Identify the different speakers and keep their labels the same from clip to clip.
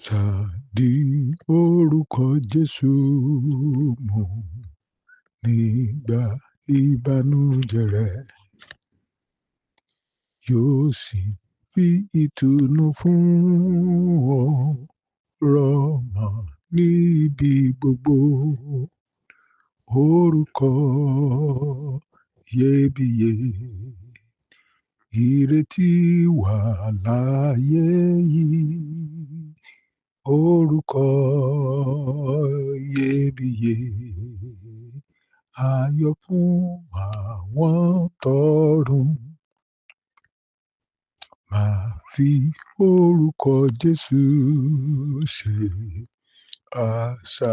Speaker 1: Ṣáàdì orúkọ Jésù mú nígbà ìbànújẹ́ rẹ. Yóò sì fi ìtùnú fún ọ rọ̀mọ́ níbi gbogbo. Orúkọ iyebíye, ìrètí wà láyé yìí. Orúkọ iyebíye, ayọ̀ fún àwọn tọ̀run. Máa fi orúkọ Jésù ṣe àṣà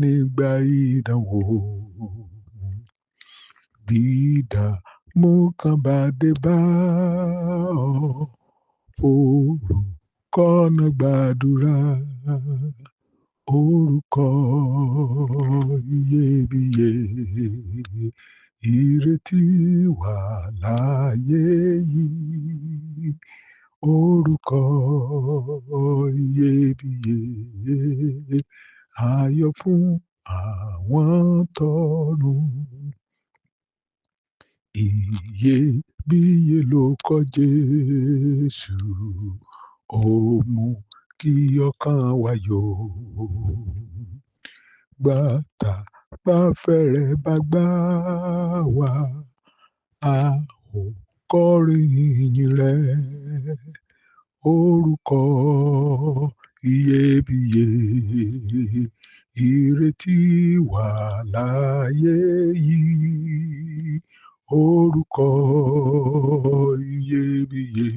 Speaker 1: nígbà ìdánwò. Bí ìdààmú kan bá dé bá ọ, forúkọ náà gbàdúrà. Orúkọ iyebíye, ìrètí wà láyé yìí. Orúkọ iyebíye, ayọ̀ fún àwọn tọ̀run. Iyebíye ló kọ Jésù, ó mú kí ọkàn wa yọ̀. Gbàtà bá fẹ́rẹ̀ bá gbà wá, a ó kọrin ìyìn rẹ̀. Orúkọ iyebíye, ìrètí wà láyé yìí. Orúkọ iyebíye,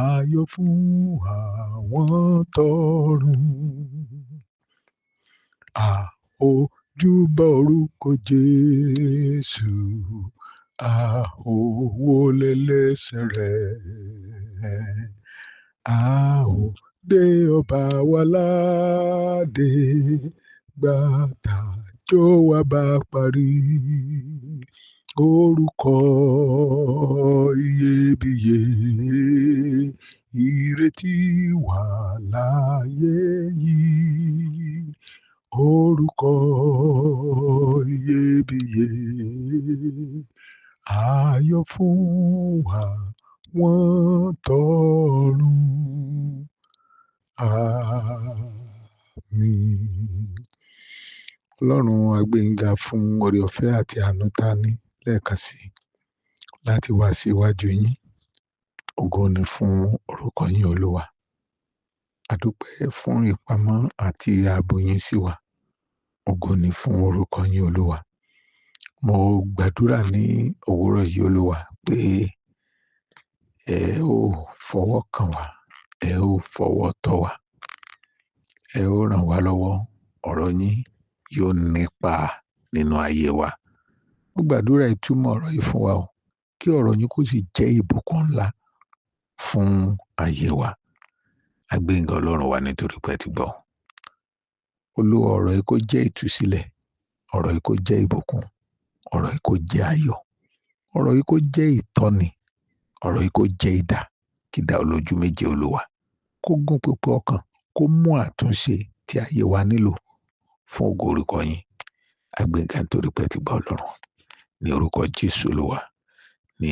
Speaker 1: ayọ̀ fún àwọn tọ̀run. A ó júbà orúkọ Jésù, a ó wólẹ̀ lẹ́sẹ̀ rẹ̀. A ó dé ọba wa ládé, gbàtà jó wa bá parí. Orúkọ iyebíye, ìrètí wà láyé yìí. Orúkọ iyebíye, ayọ̀ fún àwọn tọ̀run. Àmín. Ọlọ́run a gbé yín ga fún oore ọ̀fẹ́ àti àánú tá a ní lẹ́ẹ̀kan sí láti wá sí iwájú yín. Ògo ni fún orúkọ yín Olúwa. A dúpẹ́ fún ìpamọ́ àti ààbò yín sí wa. Ògo ni fún orúkọ yín Olúwa. Mo gbàdúrà ní òwúrọ̀ yìí Olúwa pé ẹ ó fọwọ́ kàn wá, ẹ ó fọwọ́ tọ́ wa, ẹ ó ràn wá lọ́wọ́, ọ̀rọ̀ yín yóò nípa nínú ayé wa. Mo gbàdúrà ìtumọ̀ ọ̀rọ̀ yìí fún wa o, kí ọ̀rọ̀ yín kó sì jẹ́ ìbùkún ńlá fún ayé wa. A gbé yín ga Ọlọ́run wa nítorí pé ẹ ti gbọ́. Olúwa, ọ̀rọ̀ yìí kó jẹ́ ìtúsílẹ̀, ọ̀rọ̀ yìí kó jẹ́ ìbùkún, ọ̀rọ̀ yìí kó jẹ́ ayọ̀, ọ̀rọ̀ yìí kó jẹ́ ìtọ́ni, ọ̀rọ̀ yìí kó jẹ́ idà, kí idà olójú méje Olúwa kó gún pípé ọkàn, kó mú àtúnṣe tí ayé wa nílò fún ògo orúkọ yín. A gbé yín ga nítorí pé ẹ ti gbọ́ Ọlọ́run. Ní orúkọ Jésù Olúwa ní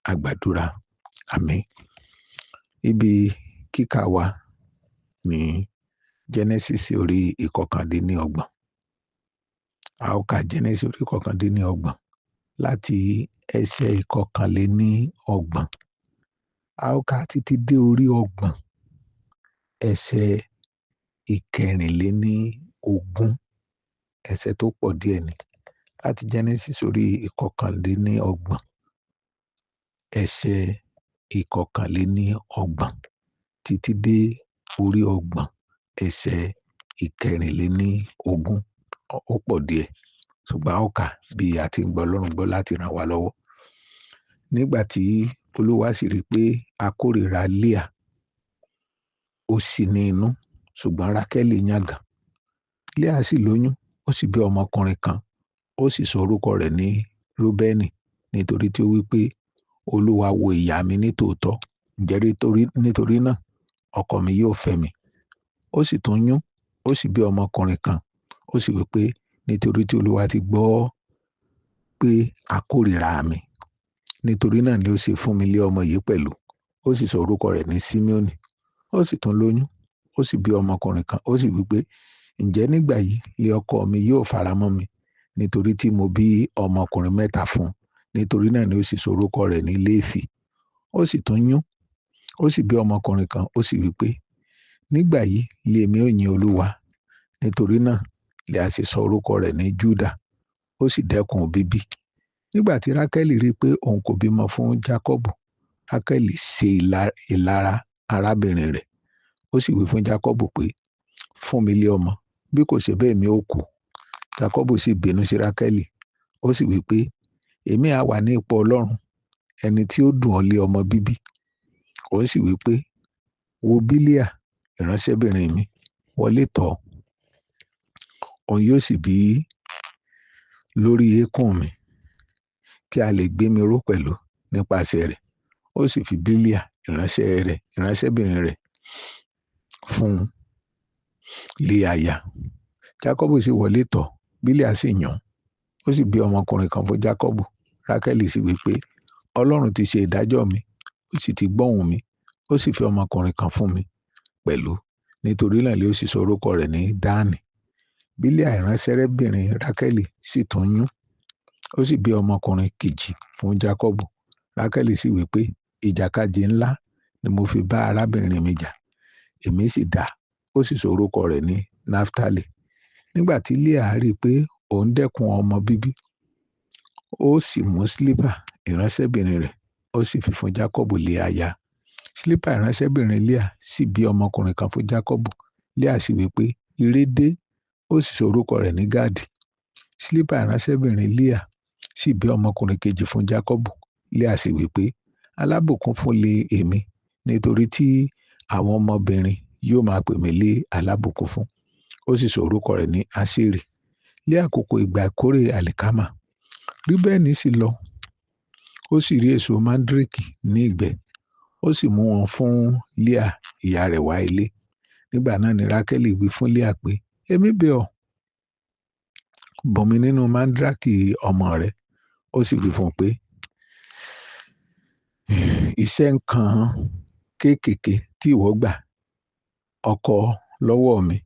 Speaker 1: a gbàdúrà. Àmín. Ibi kíkà wa ní Genesis orí ìkọkàndínníọgbọ̀n. A ó ka Genesis orí ìkọkàndínníọgbọ̀n láti ẹsẹ̀ ìkọkànléníọgbọ̀n. A ó ka títí dé orí ọgbọ̀n, ẹsẹ̀ ìkẹrìnléníogún, ẹsẹ̀ tó pọ̀ díẹ̀ ni. Láti Genesis orí ìkọkànléníọgbọ̀n, ẹsẹ̀ ìkọkànléníọgbọ̀n títí dé orí ọgbọ̀n, ẹsẹ̀ ìkẹrìnléníogún. Ó pọ̀ díẹ̀, ṣùgbọ́n a ó kà bí a ti ń gbọ́ Ọlọ́run gbọ́ láti ràn wá lọ́wọ́. Nígbà tí Olúwa sì rí pé a kórìíra Líà, ó sì ní inú, ṣùgbọ́n Rákélì yàngàn. Líà sì lóyún, ó sì bí ọmọkùnrin kan, ó sì sọ orúkọ rẹ̀ ní Rúbẹ́nì, nítorí tí ó wí pé, Olúwa wo ìyà mi ní tòótọ́, ǹjẹ́ nítorí náà ọkọ mi yóò fẹ́ mi. Ó sì tún yún, ó sì bí ọmọkùnrin kan. Ó sì wí pé, nítorí tí Olúwa ti gbọ́ pé a kórìíra mi, nítorí náà ni ó ṣe fún mi lé ọmọ yìí pẹ̀lú. Ó sì sọ orúkọ rẹ̀ ní Simeoni. Ó sì tún lóyún, ó sì bí ọmọkùnrin kan. Ó sì wí pé, ǹjẹ́ nígbà yìí lé ọkọ mi yóò faramọ́ mi, nítorí tí mo bí ọmọkùnrin mẹ́ta fún un. Nítorí náà ni ó sì sọ orúkọ rẹ̀ ní Léfì. Ó sì tún yún, ó sì bí ọmọkùnrin kan. Ó sì wí pé, nígbà yìí lé èmi ó yin Olúwa. Nítorí náà lè a sì sọ orúkọ rẹ̀ ní Júdà. Ó sì dẹ́kun bíbí. Nígbà tí Rákẹ́lì rí i pé òun kò bímọ fún Jákọ́bù, Rákẹ́lì ṣe ìlara arábìnrin rẹ̀. Ó sì wí fún Jákọ́bù pé, fún mi lé ọmọ, bí kò ṣe bẹ́ẹ̀ mi ó kú. Jákọ́bù sì bínú sí Rákẹ́lì. Ó sì wí pé, èmi á wà ní ipò Ọlọ́run, ẹni tí ó dùn ọ́ lé ọmọ bíbí. Ó sì wí pé, wo Bílíà, ìránṣẹ́bìnrin mi, wọlé tọ̀ ọ́, òun yóò sì bí lórí eékún mi, kí a lè gbé mi ró pẹ̀lú nípasẹ̀ rẹ̀. Ó sì fi Bílíà, ìránṣẹ́bìnrin rẹ̀ fún un lé aya. Jákọ́bù sì wọlé tọ̀, Bílíà sì yàn. Ó sì bí ọmọkùnrin kan fún Jákọ́bù. Rákẹ́lì sì wí pé, Ọlọ́run ti ṣe ìdájọ́ mi, ó sì ti gbọ́hùn mi, ó sì fi ọmọkùnrin kan fún mi pẹ̀lú. Nítorí náà lé ó sì sọ orúkọ rẹ̀ ní Dánì. Bílíà ìránṣẹ́bìnrin Rákẹ́lì sì tún yún. Ó sì bí ọmọkùnrin kejì fún Jákọ́bù. Rákẹ́lì sì wí pé, ìjàkadì ńlá ni mo fi bá arábìnrin mi jà, èmi sì dá. Ó sì sọ orúkọ rẹ̀ ní Naftali. Nígbà tí Líà rí i pé òun dẹ́kun ọmọ bíbí, ó sì mú Sílípà ìránṣẹ́bìnrin rẹ̀, ó sì fi fún Jákọ́bù lé aya. Sílípà ìránṣẹ́bìnrin Líà sì bí ọmọkùnrin kan fún Jákọ́bù. Líà sì wí pé, ire dé. Ó sì sọ orúkọ rẹ̀ ní Gáàdì. Sílípà ìránṣẹ́bìnrin Líà sì bí ọmọkùnrin kejì fún Jákọ́bù. Líà sì wí pé, alábùkún fún lé èmi, nítorí tí àwọn ọmọbìnrin yóò máa pè mí lé alábùkún fún. Ó sì sọ orúkọ rẹ̀ ní Aṣeri. Lé àkókò ìgbà ìkórè àlìkámà, Ríbẹ́nì sì lọ, ó sì rí èso máńdrékì ní ìgbẹ́, ó sì mú wọn fún Líà ìyá rẹ̀ wá ilé. Nígbà náà ni Rákẹ́lì wí fún Líà pé, èmi bẹ̀ ọ́, bùn mi nínú máńdrákì ọmọ rẹ. Ó sì wí fún un pé, iṣẹ́ nǹkan kéékèèké tí ìwọ gbà ọkọ lọ́wọ́ mi,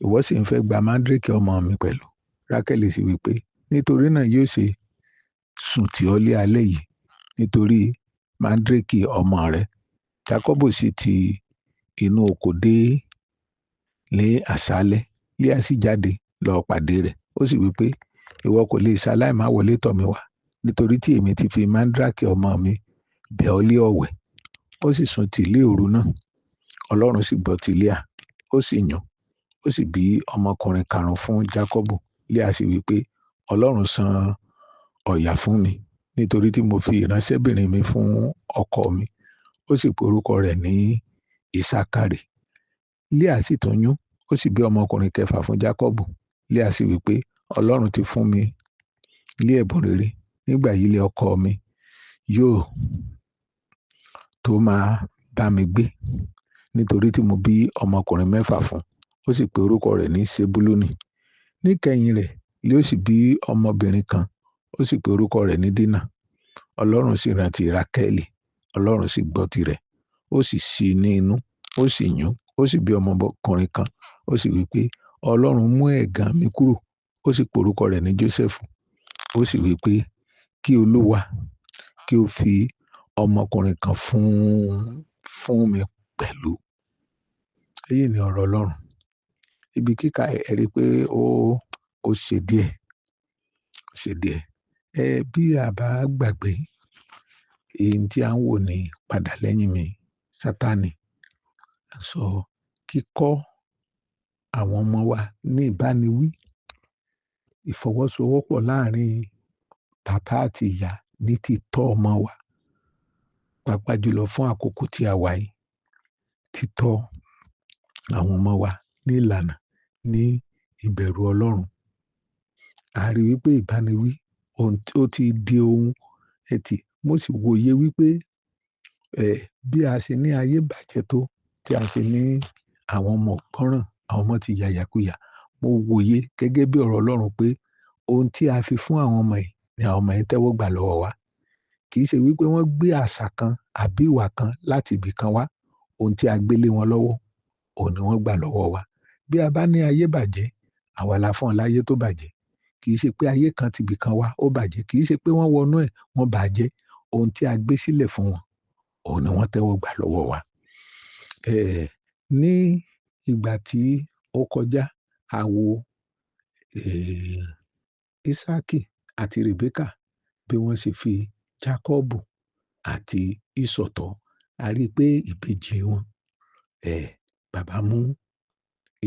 Speaker 1: ìwọ sì ń fẹ́ gba máńdrékì ọmọ mi pẹ̀lú. Rákẹ́lì sì wí pé, nítorí náà yóò ṣe sùn tì ọ́ lé alẹ́ yìí, nítorí máńdrékì ọmọ rẹ. Jákọ́bù sì ti inú oko dé ní àṣálẹ́. Líà sì jáde lọ pàdé rẹ̀. Ó sì wí pé, ìwọ kò lè ṣaláì má wọlé tọ̀ mí wá, nítorí tí èmi ti fi máńdrákì ọmọ mi bẹ̀ ọ́ lé ọ̀wẹ̀. Ó sì sùn tì lé òru náà. Ọlọ́run sì gbọ́ ti Líà, ó sì yàn, ó sì bí ọmọkùnrin karùn-ún fún Jákọ́bù. Líà sì wí pé, Ọlọ́run san ọ̀yà fún mi, nítorí tí mo fi ìránṣẹ́bìnrin mi fún ọkọ mi. Ó sì pe orúkọ rẹ̀ ní Isakari. Líà sì tún yún, ó sì bí ọmọkùnrin kẹfà fún Jákọ́bù. Líà sì wí pé, Ọlọ́run ti fún mi lé ẹ̀bùn rere. Nígbà yìí lé ọkọ mi yóò tó máa bá mi gbé, nítorí tí mo bí ọmọkùnrin mẹ́fà fún un. Ó sì pe orúkọ rẹ̀ ní Sebuluni. Níkẹyìn rẹ̀ lé ó sì bí ọmọbìnrin kan, ó sì pe orúkọ rẹ̀ ní Dínà. Ọlọ́run sì rántí Rákẹ́lì, Ọlọ́run sì gbọ́ tirẹ̀, ó sì ṣí i ní inú, ó sì yún, ó sì bí ọmọkùnrin kan. Ó sì wí pé, Ọlọ́run mú ẹ̀gàn mi kúrò. Ó sì pe orúkọ rẹ̀ ní Jósẹ́fù. Ó sì wí pé, kí Olúwa kí ó fi ọmọkùnrin kan fún mi pẹ̀lú. Èyí ni ọ̀rọ̀ Ọlọ́run. Ibi kíkà ẹ rí pé ó ṣe díẹ̀, ó ṣe díẹ̀. Bí a bá gbàgbé èyí tí à ń wò ní padà lẹ́yìn mi, Sátánì sọ kíkọ́ àwọn ọmọ wa ní ìbániwí, ìfọwọ́sowọ́pọ̀ láàrin bàbá àti ìyá ní títọ́ ọmọ wa, pàápàá jùlọ fún àkókò tí a wà yìí, títọ́ àwọn ọmọ wa ní ìlànà ní ìbẹ̀rù Ọlọ́run. A rí wípé ìbániwí ohun tí ó ti di ohun ẹtì. Mo sì wòye wípé bí a ṣe ní ayé bàjẹ́ tó, tí a ṣe ní àwọn ọmọ ò gbọ́ràn, àwọn ọmọ ti yàyàkuyà. Mo wòye gẹ́gẹ́ bí ọ̀rọ̀ Ọlọ́run pé ohun tí a fi fún àwọn ọmọ yìí ni àwọn ọmọ yìí tẹ́wọ́ gbà lọ́wọ́ wa. Kì í ṣe wípé wọ́n gbé àṣà kan àbí ìwà kan láti ibì kan wá. Ohun tí a gbé lé wọn lọ́wọ́, òun ni wọ́n gbà lọ́wọ́ wa. Bí a bá ní ayé bàjẹ́, àwa la fún wọn láyé tó bàjẹ́. Kì í ṣe pé ayé kan ti ibì kan wá, ó bàjẹ́. Kì í ṣe pé wọ́n wọnú ẹ̀, wọ́n bàjẹ́. Ohun tí a gbé sílẹ̀ fún wọn, òun ni wọ́n tẹ́wọ́ gbà lọ́wọ́ wa. Ní ìgbà tí ó kọjá, a wo Ísákì àti Rèbékà bí wọ́n ṣe fi Jákọ́bù àti Ísọ̀ tọ́. A rí i pé ìbejì wọn, bàbá mú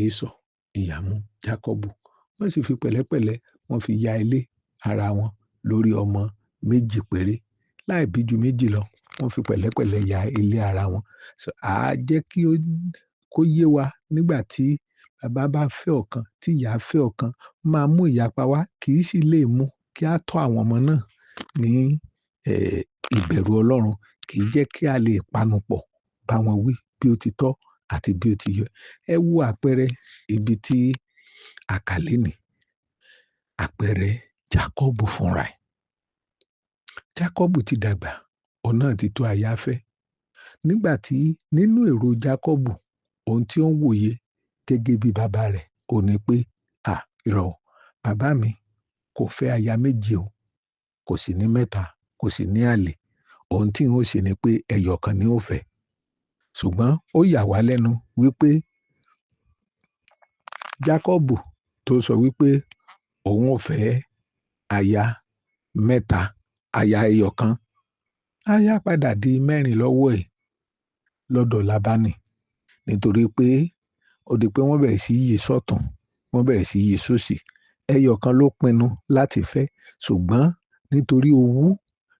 Speaker 1: Ísọ̀, ìyá mú Jákọ́bù. Wọ́n sì fi pẹ̀lẹ́pẹ̀lẹ́, wọ́n fi ya ilé ara wọn lórí ọmọ méjì péré. Láì bí ju méjì lọ, wọ́n fi pẹ̀lẹ́pẹ̀lẹ́ ya ilé ara wọn. So, à jẹ́ kí ó kó yé wa nígbà tí bàbá bá fẹ́ ọ̀kan, tí ìyá fẹ́ ọ̀kan, máa mú ìyapa wá, kì í sì lè mú kí á tọ́ àwọn ọmọ náà ní ìbẹ̀rù Ọlọ́run, kì í jẹ́ kí a lè panupọ̀ bá wọn wí bí ó ti tọ́ àti bí ó ti yẹ. Ẹ wo àpẹẹrẹ ibi tí a kà lénìí. Àpẹẹrẹ Jákọ́bù fúnra ẹ̀. Jákọ́bù ti dàgbà, òun náà ti tó aya fẹ́. Nígbà tí nínú èrò Jákọ́bù, ohun tí ó ń wòye gẹ́gẹ́ bí bàbá rẹ̀ ò ní pé, à, irọ́ o, bàbá mi kò fẹ́ aya méjì o, kò sì ní mẹ́ta, kò sì ní àlè. Ohun tí n ó ṣe ni pé ẹyọ kan ni ó fẹ́. Ṣùgbọ́n ó yà wá lẹ́nu wípé Jákọ́bù tó sọ wípé òun ò fẹ́ aya mẹ́ta, aya ẹyọ kan, aya padà di mẹ́rin lọ́wọ́ ẹ̀ lọ́dọ̀ Lábánì. Nítorí pé ó di pé wọ́n bẹ̀rẹ̀ sí yí sọ́tùn, wọ́n bẹ̀rẹ̀ sí yí sósì. Ẹyọ kan ló pinnu láti fẹ́, ṣùgbọ́n nítorí owú,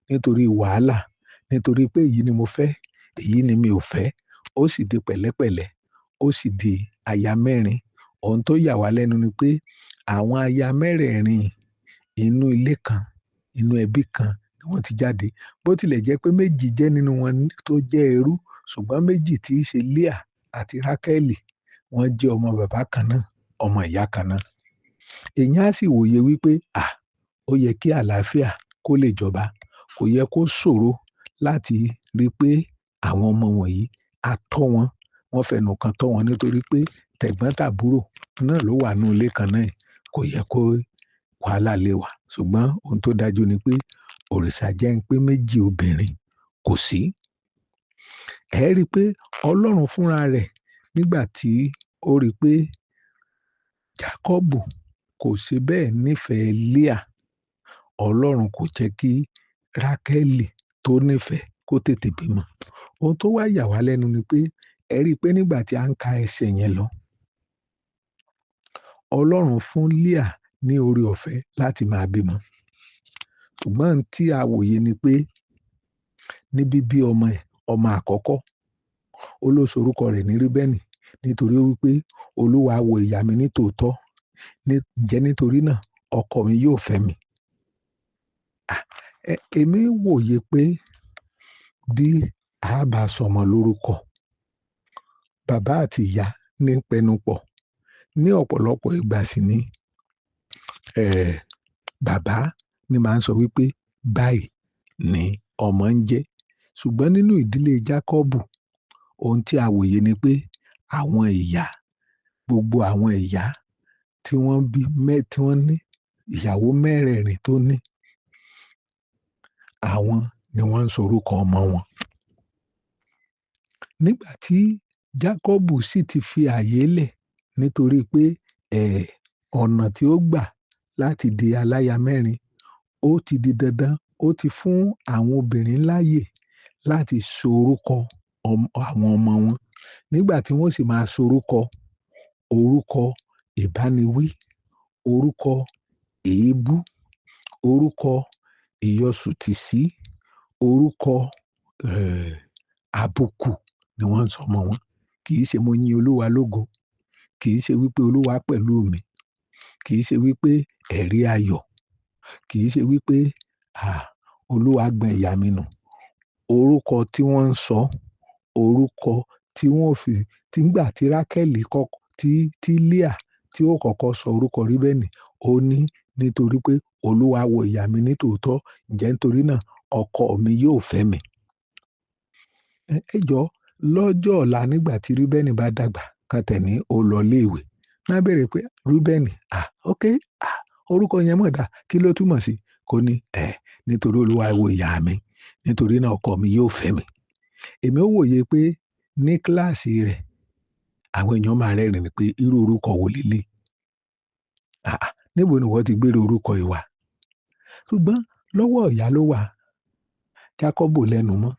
Speaker 1: nítorí wàhálà, nítorí pé èyí ni mo fẹ́, èyí ni mi ò fẹ́, ó sì di pẹ̀lẹ́pẹ̀lẹ́, ó sì di aya mẹ́rin. Ohun tó yà wá lẹ́nu ni pé àwọn aya mẹ́rẹ̀ẹ̀rin inú ilé kan, inú ẹbí kan ni wọ́n ti jáde. Bó tilẹ̀ jẹ́ pé méjì jẹ́ nínú wọn tó jẹ́ ẹrú, ṣùgbọ́n méjì tí í ṣe Líà àti Rákẹ́lì, wọ́n jẹ́ ọmọ bàbá kan náà, ọmọ ìyá kan náà. Èèyàn á sì wòye wípé, à, ó yẹ kí àlàáfíà kó lè jọba. Kò yẹ kó ṣòro láti rí pé àwọn ọmọ wọ̀nyí a tọ́ wọn, wọ́n fẹnu kan tọ́ wọn nítorí pé tẹ̀gbọ́n-tàbúrò náà ló wà nínú ilé kan náà. Kò yẹ kó wàhálà lè wà. Ṣùgbọ́n ohun tó dájú ni pé òrìṣà jẹ́ ń pé méjì obìnrin kò sí. Ẹ rí i pé Ọlọ́run fúnra rẹ̀ nígbà tí ó rí i pé Jákọ́bù kò ṣe bẹ́ẹ̀ nífẹ̀ẹ́ Líà, Ọlọ́run kò jẹ́ kí Rákẹ́lì tó nífẹ̀ẹ́ kó tètè bímọ. Ohun tó wá yà wá lẹ́nu ni pé ẹ rí i pé nígbà tí a ń ka ẹsẹ̀ yẹn lọ, Ọlọ́run fún Líà ní oore ọ̀fẹ́ láti máa bímọ. Ṣùgbọ́n ohun tí a wòye ni pé ní bíbí ọmọ ẹ̀, ọmọ àkọ́kọ́, ó ló sọ orúkọ rẹ̀ ní Ríbẹ́nì nítorí wípé Olúwa wo ìyà mi ní tòótọ́, ǹjẹ́ nítorí náà ọkọ mi yóò fẹ́ mi. Èmi wòye pé bí a bá sọmọ lórúkọ, bàbá àti ìyá ní pẹnupọ̀. Ní ọ̀pọ̀lọpọ̀ ìgbà sì ni, bàbá ni máa ń sọ wípé báyìí ni ọmọ ń jẹ́. Ṣùgbọ́n nínú ìdílé Jákọ́bù, ohun tí a wòye ni pé àwọn ìyá, gbogbo àwọn ìyá tí wọ́n bí mẹ́, tí wọ́n ní ìyàwó mẹ́rẹ̀ẹ̀rin tó ní, àwọn ni wọ́n ń sọ orúkọ ọmọ wọn. Nígbà tí Jákọ́bù sì ti fi ààyè lẹ̀ nítorí pé, ọ̀nà tí ó gbà láti di aláya mẹ́rin, ó ti di dandan, ó ti fún àwọn obìnrin láàyè láti sọ orúkọ àwọn ọmọ wọn. Nígbà tí wọ́n sì máa sọ orúkọ, orúkọ ìbániwí, orúkọ èébú, orúkọ ìyọsùtìsí, orúkọ, àbùkù ni wọ́n ń sọ ọmọ wọn. Kì í ṣe mo yin Olúwa lógo, kì í ṣe wípé Olúwa pẹ̀lú mi, kì í ṣe wípé ẹ̀rí ayọ̀, kì í ṣe wípé, à, Olúwa gbọn ìyà mi nù. Orúkọ tí wọ́n ń sọ, orúkọ tí wọ́n fi tí ńgbà tí Rákẹ́lì kọ́kọ́ tí Líà tí ó kọ́kọ́ sọ orúkọ Rúbẹ́nì, ó ní nítorí pé Olúwa wo ìyà mi ní tòótọ́, ǹjẹ́ nítorí náà ọkọ mi yóò fẹ́ mi. Ẹ jọ̀ọ́, lọ́jọ́ ọ̀la nígbà tí Rúbẹ́nì bá dàgbà, kan tẹ̀ ní ó lọ iléèwé. Wọ́n á béèrè pé Rúbẹ́nì, ah ok, ah orúkọ yẹn mọ̀ dá, kí ló túmọ̀ sí? Kò ní, nítorí Olúwa wo ìyà mi, nítorí náà ọkọ mi yóò fẹ́ mi. Èmi ó wòye pé ní kíláàsì rẹ̀, àwọn èèyàn máa rẹ́rìn-ín pé irú orúkọ wo leléyìí? Ah, níbo ni ìwọ ti gbé irú orúkọ yìí wá? Ṣùgbọ́n lọ́wọ́ ìyá ló wà. Jákọ́bù lẹ́nu mọ́.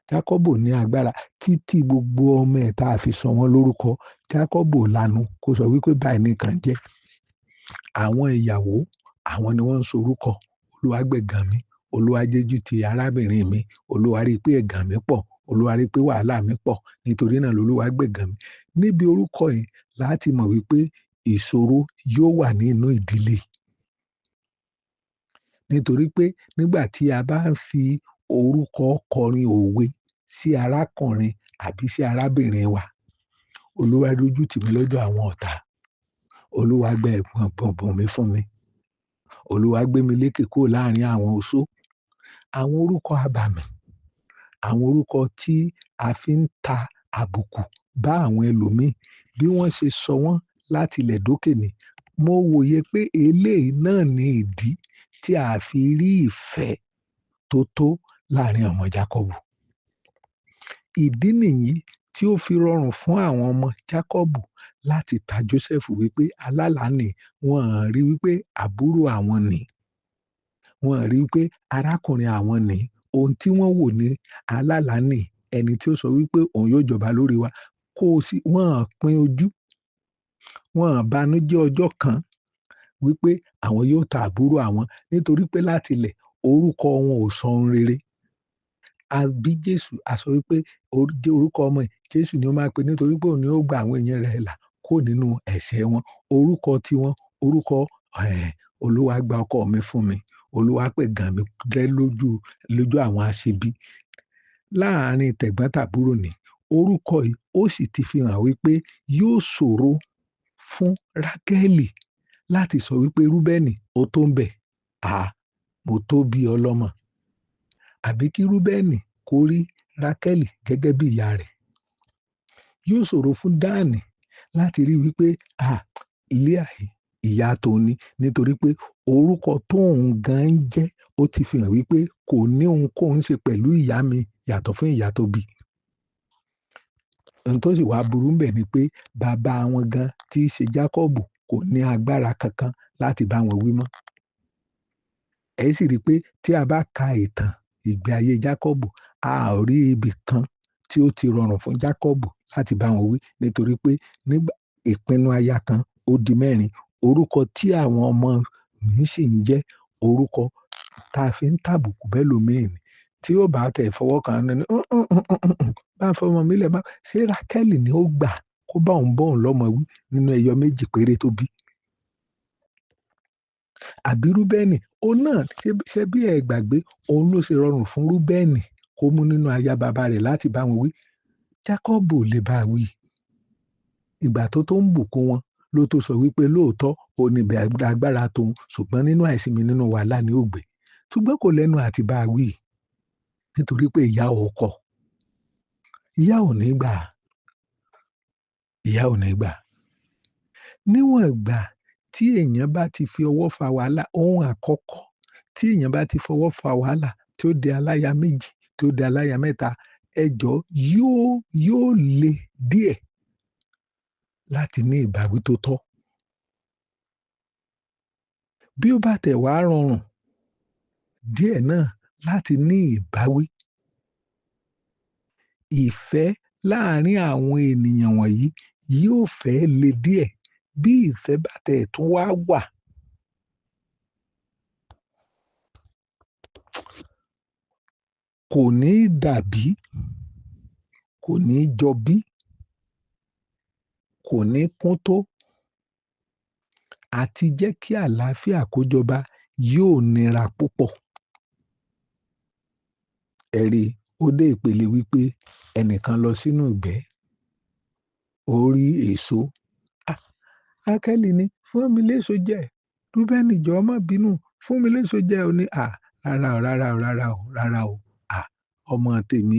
Speaker 1: Jákọ́bù ní agbára títí gbogbo ọmọ ẹ̀ tá a fi sọ wọ́n lórúkọ. Jákọ́bù lanu kó sọ wípé báyìí nìkan jẹ́. Àwọn ìyàwó, àwọn ni wọ́n ń sọ orúkọ. Olúwa gbẹ̀gàn mi, Olúwa jẹ́jú ti arábìnrin mi, Olúwa rí pé ẹ̀gàn mi pọ̀, Olúwa rí pé wàhálà mi pọ̀, nítorí náà lOlúwa gbẹ̀gàn mi. Níbi orúkọ yìí láti mọ̀ wípé ìṣòro yóò wà nínú ìdílé. Nítorí pé nígbà tí a bá ń fi orúkọ kọrin òwe sí arákùnrin àbí sí arábìnrin wa, Olúwa dójú tì mí lọ́jọ́ àwọn ọ̀tá. Olúwa gba ẹ̀bùn mi fún mi. Olúwa gbé mi lékè kúrò láàrin àwọn oṣó. Àwọn orúkọ abàmì, àwọn orúkọ tí a fi ń ta àbùkù bá àwọn ẹlòmíì, bí wọ́n ṣe sọ wọ́n láti ilẹ̀ dókè ni. Mo wòye pé eléyìí náà ni ìdí tí a fi rí ìfẹ́ tó tó láàrin ọmọ Jákọ́bù. Ìdí nìyí tí ó fi rọrùn fún àwọn ọmọ Jákọ́bù láti ta Jósẹ́fù wípé alálàá ni, wọ́n rí wípé àbúrò àwọn ni, wọ́n rí wípé arákùnrin àwọn ni. Ohun tí wọ́n wò ní alálàá ni ẹni tí ó sọ wípé òun yóò jọba lórí wa. Kó sí, wọ́n pín ojú, wọ́n banújẹ́ ọjọ́ kan wípé àwọn yóò ta àbúrò àwọn, nítorí pé láti ilẹ̀ orúkọ wọn ò sọ ohun rere. A bí Jésù, a sọ wípé orúkọ ọmọ yìí, Jésù ni ó máa pe nítorí pé òun ni ó gba àwọn èèyàn rẹ̀ là kúrò nínú ẹ̀ṣẹ̀ wọn. Orúkọ tiwọn, orúkọ Olúwa gba ọkọ mi fún mi, Olúwa pẹ̀gàn mi rẹ́ lójú àwọn aṣebi. Láàárín tẹ̀gbọ́n-tàbúrò ni orúkọ yìí ó sì ti fi hàn wípé yóò ṣòro fún Rákẹ́lì láti sọ wípé Rúbẹ́nì ó tó ń bẹ̀, à mo tó bí ọlọ́mọ. Àbí kí Rúbẹ́nì kó rí Rákẹ́lì gẹ́gẹ́ bí ìyá rẹ̀. Yóò ṣòro fún Dánì láti rí wípé à Líà ìyá tòun ni, nítorí pé orúkọ tóun gan ń jẹ́ ó ti fi hàn wípé kò ní ohunkóhun ṣe pẹ̀lú ìyá mi yàtọ̀ fún ìyá tó bí. Ohun tó sì wá burú ńbẹ̀ ni pé bàbá wọn gan tí í ṣe Jákọ́bù kò ní agbára kankan láti bá wọn wí mọ́. Ẹ sì rí i pé tí a bá ka ìtàn ìgbé ayé Jákọ́bù, a ò rí ibi kan tí ó ti rọrùn fún Jákọ́bù láti bá wọn wí, nítorí pé nígbà ìpinnu aya kan ó di mẹ́rin. Orúkọ tí àwọn ọmọ mi sì ń jẹ́ orúkọ tá a fi ń tàbùkù bẹ́ẹ̀ lómi ni. Tí ó bá tẹ̀ fọwọ́ kan ní, bá fọmọ mi lẹ̀ bá, ṣé Rákẹ́lì ni ó gbà kó bá òun bọ́ òun lọ́mọ wí nínú ẹyọ méjì péré tó bí? Àbí Rúbẹ́nì, òun náà ṣé bí ẹ gbàgbé, òun ló ṣe rọrùn fún Rúbẹ́nì kó mú nínú aya bàbá rẹ̀ láti bá wọn wí. Jákọ́bù ò lè bá a wí. Ìgbà tó ń bùkún wọn ló tó sọ wípé lóòótọ́ ó ní agbára tóun, ṣùgbọ́n nínú àìsí mi nínú wàhálà ni ó gbé. Ṣùgbọ́n kò lẹ́nu àti bá a wí, nítorí pé ìyá ò kọ̀. Ìyá ò ní gbà. Ìyá ò ní gbà. Níwọ̀n ìgbà tí èèyàn bá ti fi ọwọ́ fa wàhálà, ohun àkọ́kọ́ tí èèyàn bá ti fọwọ́ fa wàhálà tí ó di aláya méjì, tí ó di aláya mẹ́ta, ẹ jọ̀ọ́ yóò le díẹ̀ láti ní ìbáwí tó tọ́. Bí ó bá tẹ̀ wá rọrùn díẹ̀ náà láti ní ìbáwí, ìfẹ́ láàárín àwọn ènìyàn wọ̀nyí yóò fẹ́ le díẹ̀. Bí ìfẹ́ bá tẹ̀ tún wá wà, kò ní dàbí, kò ní jọ bí, kò ní kún tó, àti jẹ́ kí àlàáfíà kó jọba yóò nira púpọ̀. Ẹ rí i, ó dé ìpele wípé Ẹnìkan lọ sínú ìgbẹ́, ó rí èso. Ah! Rákélì ní, fún mi léso jẹ. Rúbẹ́nì, jọ̀ọ́ má bínú, fún mi léso jẹ. Ó ní, à, rárá o, rárá o, rárá o, rárá o. À, ọmọ tèmi,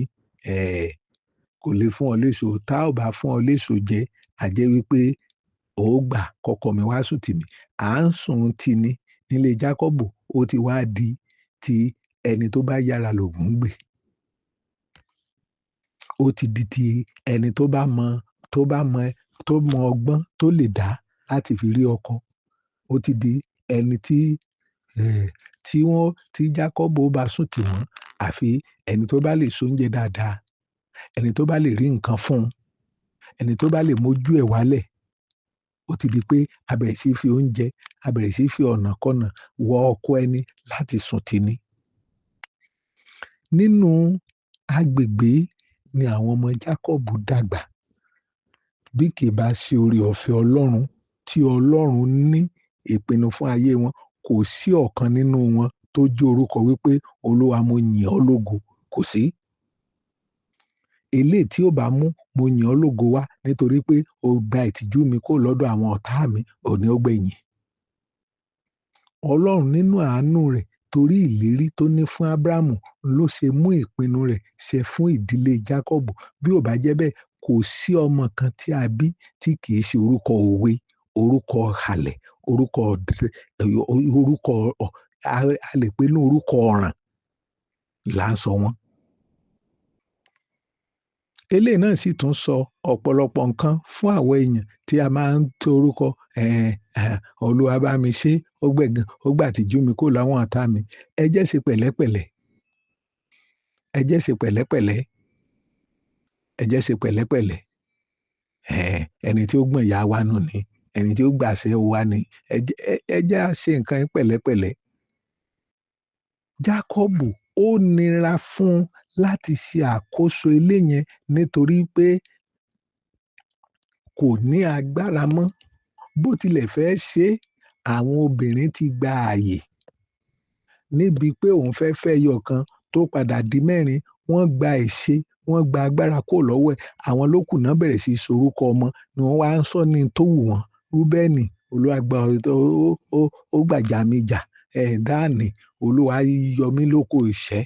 Speaker 1: kò lè fún ọ léso. Tá ò bá fún ọ léso jẹ, a jẹ́ wípé ó gbà kọ́kọ́ mi wá sùn tì mí. À ń sùn tì ní nílé Jákọ́bù, ó ti wá di ti ẹni tó bá yára lògùn gbè. Ó ti di ti ẹni tó bá mọ, tó bá mọ, tó mọ ọgbọ́n tó lè dá láti fi rí ọkọ. Ó ti di ẹni tí, tí wọ́n, tí Jákọ́bù bá sùn tì wọ́n, àfi ẹni tó bá lè soúnjẹ dáadáa, ẹni tó bá lè rí nǹkan fún un, ẹni tó bá lè mójú ẹ̀ wálẹ̀. Ó ti di pé a bẹ̀rẹ̀ sí fi oúnjẹ, a bẹ̀rẹ̀ sí fi ọ̀nà kọ́nà wọ ọkọ ẹni láti sùn tì ní. Nínú agbègbè ni àwọn ọmọ Jákọ́bù dàgbà. Bí kì í bá ṣe oore ọ̀fẹ́ Ọlọ́run tí Ọlọ́run ní ìpinnu fún ayé wọn, kò sí ọ̀kan nínú wọn tó jẹ́ orúkọ wípé Olúwa mo yìn ọ́ lógo. Kò sí. Eléyìí tí ó bá mú mo yìn ọ́ lógo wá nítorí pé o gba ìtìjú mi kó lọ́dọ̀ àwọn ọ̀tá mi, òní ó gbẹ̀yìn. Ọlọ́run nínú àánú rẹ̀ torí ìlérí tó ní fún Ábúráhámù ló ṣe mú ìpinnu rẹ̀ ṣẹ fún ìdílé Jákọ́bù. Bí ò bá jẹ́ bẹ́ẹ̀, kò sí ọmọ kan tí a bí tí kì í ṣe orúkọ òwe, orúkọ halẹ̀, orúkọ, orúkọ, a lè pè ní orúkọ ọ̀ràn là ń sọ wọ́n. Eléyìí náà sì tún sọ ọ̀pọ̀lọpọ̀ nǹkan fún àwọn èèyàn tí a máa ń to orúkọ, Olúwa bá mi ṣe, ó gbẹ̀gàn, ó gbà tìjú mi kó lọ́wọ́ ọ̀tá mi. Ẹ jẹ́ ṣe pẹ̀lẹ́pẹ̀lẹ́. Ẹ jẹ́ ṣe pẹ̀lẹ́pẹ̀lẹ́. Ẹ jẹ́ ṣe pẹ̀lẹ́pẹ̀lẹ́. Ẹni tí ó gbọ̀n ìyá wa nù ni, ẹni tí ó gbàṣẹ wa ni. Ẹ jẹ́ á ṣe nǹkan pẹ̀lẹ́pẹ̀lẹ́. Jákọ́bù ó nira fún un láti ṣe àkóso ilé yẹn nítorí pé kò ní agbára mọ́. Bó tilẹ̀ fẹ́ ṣe, àwọn obìnrin ti gba ààyè. Níbi pé òun fẹ́ fẹ́ ẹyọ kan tó padà di mẹ́rin, wọ́n gba ìṣe, wọ́n gba agbára kó lọ́wọ́ ẹ̀. Àwọn lókù náà bẹ̀rẹ̀ sí í sorúkọ ọmọ ni wọ́n wá ń sọ ní tó wù wọ́n. Rúbẹ́nì, Olúwa gba ó gbàjà mi jà. Dáànì, Olúwa yọ mí lóko ìṣẹ́.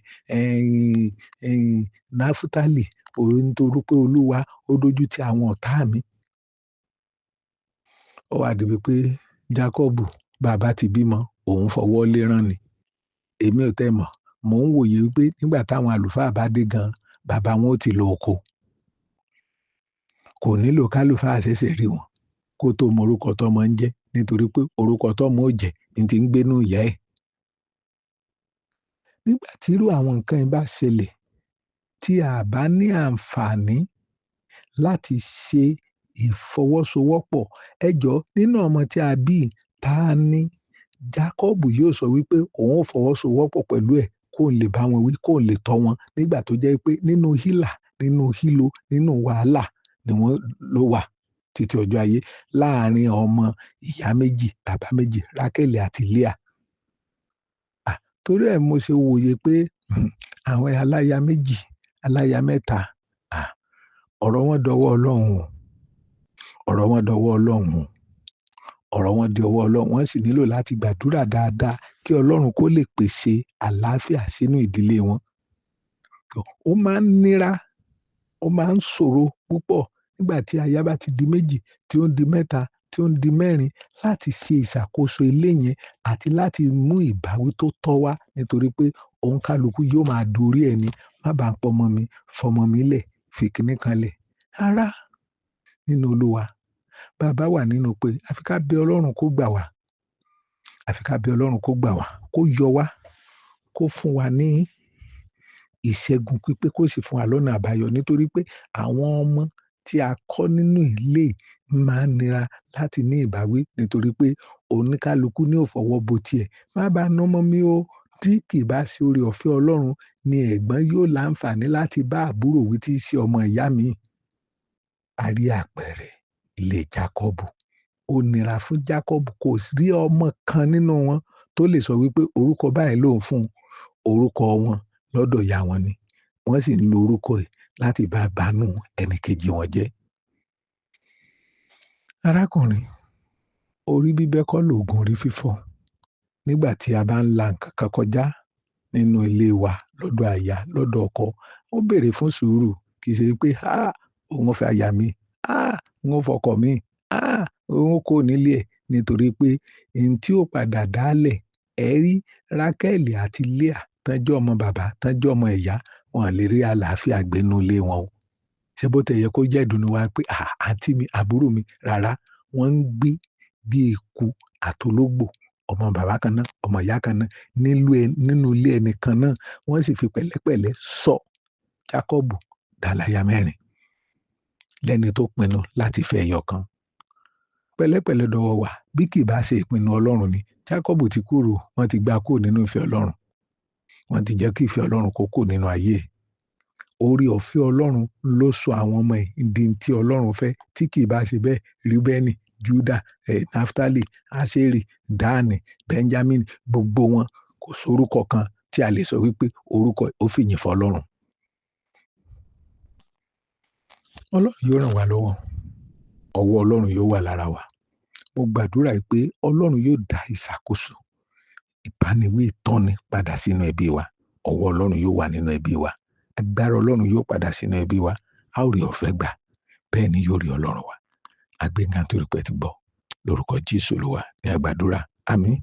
Speaker 1: Náfútálì, nítorí pé Olúwa ó dojú ti àwọn ọ̀tá mi. Ó wá di wípé Jákọ́bù, bàbá ti bímọ, òun fọwọ́ lérán ni. Èmi ò tẹ́ mọ̀, mò ń wòye wípé nígbà táwọn àlùfáà bá dé gan, bàbá wọn ó ti lọ oko. Kò nílò kálùfáà ṣẹ̀ṣẹ̀ rí wọn kó tó mọ orúkọ tọ́mọ ń jẹ́, nítorí pé orúkọ tọ́mọ ó jẹ́ ní ti ń gbénú ìyá ẹ̀. Nígbà tí irú àwọn nǹkan yìí bá ṣẹlẹ̀, tí a bá ní àǹfààní láti ṣe ìfọwọ́sowọ́pọ̀, ẹ jọ̀ọ́ nínú ọmọ tí a bí, ta ni Jákọ́bù yóò sọ wípé òun ó fọwọ́sowọ́pọ̀ pẹ̀lú ẹ̀ kó lè bá wọn wí, kó lè tọ́ wọn nígbà tó jẹ́ pé nínú hílà, nínú hílo, nínú wàhálà ni wọ́n ló wà títí ọjọ́ ayé láàárín ọmọ ìyá méjì, bàbá méjì, Rákélì àti Líà. Torí ẹ mo ṣe wòye pé àwọn aláya méjì, aláya mẹ́ta, ọ̀rọ̀ wọn dọwọ́ Ọlọ́run o. Ọ̀rọ̀ wọn dọwọ́ Ọlọ́run o. Ọ̀rọ̀ wọn di ọwọ́ Ọlọ́run. Wọ́n sì nílò láti gbàdúrà dáadáa kí Ọlọ́run kó lè pèsè àlàáfíà sínú ìdílé wọn. Ó máa ń nira, ó máa ń ṣòro púpọ̀ nígbà tí aya bá ti di méjì, tí ó ń di mẹ́ta, tí ó ń di mẹ́rin láti ṣe ìṣàkóso ilé yẹn àti láti mú ìbáwí tó tọ́ wá, nítorí pé òǹkálukú yóò máa dorí ẹni. Má bàá pọmọ mi, fọmọ mi lẹ̀, fi kíní kan lẹ̀. Rárá, nínú Olúwa, bàbá wà nínú pé àfi ká bẹ Ọlọ́run kó gbà wá. Àfi ká bẹ Ọlọ́run kó gbà wá, kó yọ wá, kó fún wa ní ìṣẹ́gun pípé, kó sì fún wa lọ́nà àbáyọ. Nítorí pé àwọn ọmọ tí a kọ́ nínú ilé máa ń nira láti ní ìbáwí, nítorí pé oníkálukú ní ò fọwọ́ bo tiẹ̀. Má bàá ná ọmọ mi o, tí kì í bá ṣe oore ọ̀fẹ́ Ọlọ́run ni ẹ̀gbọ́n yóò láǹfààní láti bá àbúrò wí tí í ṣe ọmọ ìyá mi. A rí àpẹẹrẹ ilé Jákọ́bù. Ó nira fún Jákọ́bù, kò rí ọmọ kan nínú wọn tó lè sọ wípé orúkọ báyìí ló ń fún un. Orúkọ wọn lọ́dọ̀ ìyá wọn ni. Wọ́n sì ń lo orúkọ ẹ̀ láti bá banú ẹnìkejì wọn jẹ́. Arákùnrin, orí bíbẹ́ kọ́ lòògùn orí fífọ́. Nígbà tí a bá ń la nǹkan kan kọjá nínú ilé wa, lọ́dọ̀ aya, lọ́dọ̀ ọkọ, ó béèrè fún sùúrù. Kì í ṣe pé, "háà, òun fẹ́ aya mi, háà, òun fọkọ mi, háà, òun kò nílé ẹ̀." Nítorí pé ohun tí ó padà dálẹ̀, ẹ rí Rákẹ́lì àti Léà tán jẹ́ ọmọ bàbá, tán jẹ́ ọmọ ìyá, wọn lè rí àlàáfíà gbé nínú ilé wọn o. Ṣé bó tẹ̀ yẹ kó jẹ́ ìdùnnú wa pé, "à, àǹtí mi, àbúrò mi." Rárá, wọ́n ń gbé bí eku àtológbò, ọmọ bàbá kan náà, ọmọ ìyá kan náà, nínú ilé ẹni kan náà. Wọ́n sì fi pẹ̀lẹ́pẹ̀lẹ́ sọ Jákọ́bù dàláyà mẹ́rin lẹ́ni tó pinnu láti fẹ́ ẹyọ kan. Pẹ̀lẹ́pẹ̀lẹ́ dọwọ́ wa, bí kì bá ṣe ìpinnu Ọlọ́run ni, Jákọ́bù ti kúrò, wọ́n ti gbá kúrò nínú ìfẹ́ Ọlọ́run. Wọ́n ti jẹ́ kí ìfẹ́ Ọlọ́run kó kúrò nínú ayé ẹ̀. Oore ọ̀fẹ́ Ọlọ́run ló sọ àwọn ọmọ ẹ̀ di tí Ọlọ́run fẹ́. Tí kì bá ṣe bẹ́ẹ̀, Rúbẹ́nì, Júdà, Naftali, Aṣeri, Dánì, Benjamin, gbogbo wọn kò sórúkọ kan tí a lè sọ wípé orúkọ ó fìyìn fún Ọlọ́run. Ọlọ́run yóò ràn wá lọ́wọ́. Ọwọ́ Ọlọ́run yóò wà lára wa. Mo gbàdúrà pé Ọlọ́run yóò dá ìṣàkóso, ìbániwí, ìtọ́ni padà sínú ẹbí wa. Ọwọ́ Ọlọ́run yóò wà nínú ẹbí wa. Agbára Ọlọ́run yóò padà sínú ẹbí wa. A ó rí ọ̀fẹ́ gbà. Bẹ́ẹ̀ ni yóò rí Ọlọ́run wa. Àgbéga nítorí pé ẹ ti gbọ́. Lórúkọ Jésù Olúwa ní a gbàdúrà. Àmín.